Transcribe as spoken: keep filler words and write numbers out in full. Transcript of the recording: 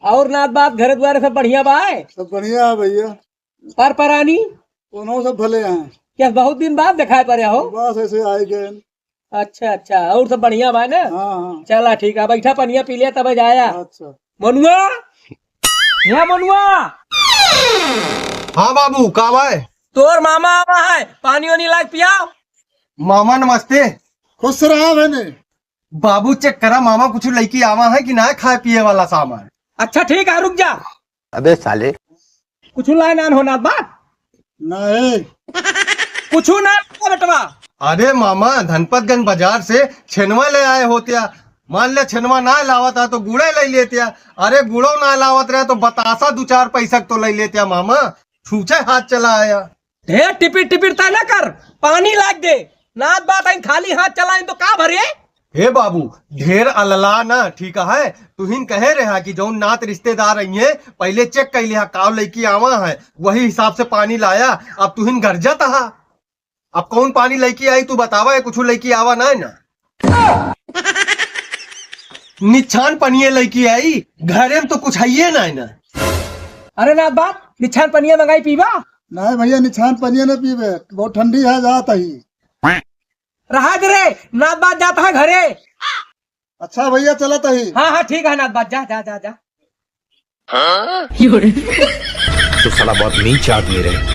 और नात बात, घर द्वार सब बढ़िया बा? सब बढ़िया है भैया। पर परानी? उन्हों सब भले हैं। क्या बहुत दिन बाद दिखाई पड़े हो? बस ऐसे आए गए। अच्छा, अच्छा, और सब बढ़िया बा ना? हाँ, हाँ। चला ठीक है, बैठा, पनिया पी लिया तब जाया। अच्छा। मनुआ, या मनुआ। हाँ बाबू, का बा? तोर मामा आवा है, पानी वानी लाग पियाओ। मामा नमस्ते। खुश रहा बहने। बाबू चेक करा मामा, कुछ लइके आवा है कि ना खाए पिए वाला सामान। अच्छा ठीक है, रुक जा। अबे साले। कुछ लाए नान हो नात बात? नहीं। कुछ ना बेटवा। अरे मामा, धनपतगंज बाजार से छेनवा ले आए होत्या। मान ले छेनवा ना लावत आ तो गुड़े ले लेत्या। अरे गुड़ो ना लावत रहे तो बतासा दू चार पैसा तो ले लेत्या मामा। छूछे हाथ चला आया। ढेर टिपिर टिपिर तय ना कर, पानी लाग दे। नात बात आई खाली हाथ चलाइन तो का भरे? हे बाबू, ढेर अलला ना, ठीक है? तुहिन कहे रहा कि जौन नात रिश्तेदार आई हैं, पहले चेक कर लिहा, काव लइके आवा है, वही हिसाब से पानी लाया। अब तुहिन गरजत हा, अब कौन पानी लइके आई, तू बतावा, ये कुछ लइके आवा ना है ना। निछान पनिये लइके आई, घरे में तो कुछ हइये ना है ना। अरे नात बात, निछान पनिया मंगाई पीबा? नहीं भैया, निछान पनिया ना पीबे, बहुत ठंडी है, जात ही। रहा दे रे, नात बात जात है घरे। अच्छा भैया, चलत ही। हाँ, हाँ, ठीक है, नात बात, जा, जा, जा, जा। तो साला बहुत नीच आदमी रहे।